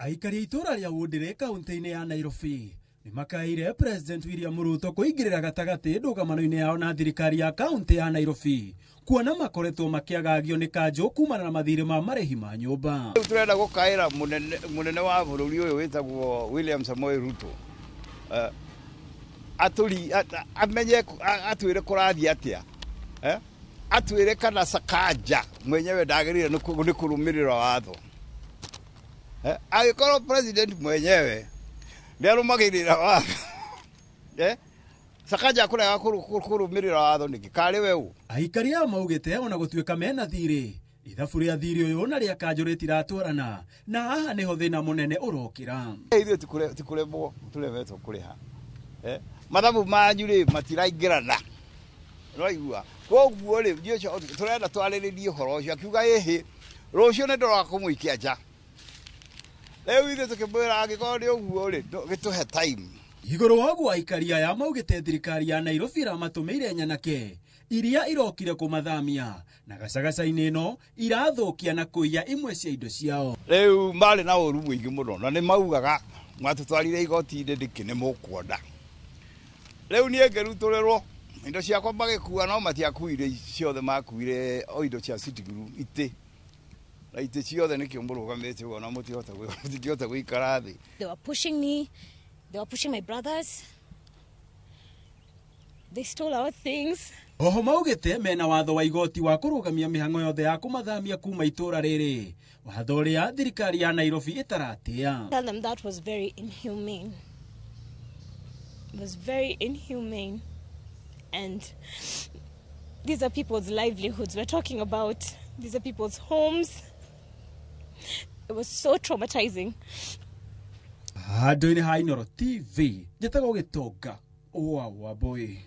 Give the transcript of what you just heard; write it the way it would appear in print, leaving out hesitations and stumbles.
Aikari a itũũra rĩa Wũndĩrĩ kaunti-inĩ ya Nairobi nĩmakaĩire President William Ruto kũingĩrĩra gatagatĩ ndũgamano-inĩ yao na thirikari ya kaunti ya Nairobi kuona makoretwo makĩagagio nĩ kanjũ kumana na mathirĩ ma marĩhi ma nyũmba. Rĩu tũrenda gũkaĩra mũnene mũnene wa bũrũri ũyũ wĩtagwo William Samoei Ruto eh, atũri amenye atwĩre kũrathiĩ atĩa eh? Atwĩre kana Sakaja mwenyewe ndagĩrĩire nĩ kũrũmĩrĩra watho eh? Angĩkorwo president mwenyewe nĩarũmagĩrĩra watho eh? Sakaja kũrega kũrũmĩrĩra watho nĩkĩ karĩ we ũ? Aikari aya maugĩte ona gũtuĩka mena thirĩ, ithabu rĩa thirĩ ũyũ na rĩa kanjũ rĩtiratwarana na haha nĩho thĩna mũnene ũrokĩra. Ithuĩ ti kũremwo tũremetwo kũrĩha eh? Mathabu manyu rĩ matiraingĩrana, ũraigua? Koguo rĩ niĩ ũcio tũrenda twarĩrĩrie ũhoro ũcio, akiuga ĩhĩ rũciũ nĩ ndĩroka kũmũikia nja. Rĩu ithuĩ tũkĩmwĩra angĩkorwo nĩ ũguo rĩ gĩtũhe time. Igũrũ wa ũguo aikari aya maugĩte thirikari ya Nairobi ĩramatũmĩire nyanake iria irokire kũmathamia na gacagaca-inĩ ĩno irathũkia na kũiya imwe cia indo ciao. Rĩu marĩ na ũru mũingĩ mũno na nĩ maugaga mwatũtwarire igoti-inĩ nĩkĩ nĩ mũkuona. Rĩu niĩ ngĩrutũrĩrwo indo ciakwa magĩkua no matiakuire ciothe, makuire o indo cia sitting room, itĩ na itĩ ciothe nĩkĩo mũrũgamĩte ũguo na mũtingĩhota gũikara thĩ. They were pushing me, they were pushing my brothers. They stole our things. Oho maugĩte mena watho wa igoti wa kũrũgamia mĩhang'o yothe ya kũmathamia kuma itũũra rĩrĩ, watho ũrĩa thirikari ya Nairobi ĩtaratĩa. Tell them that was very inhumane. It was very inhumane. And these are people's livelihoods we're talking about. These are people's homes. It was so traumatizing. Handũ-inĩ ha Inooro TV, njĩtagwo Gĩtonga wa Wambũi.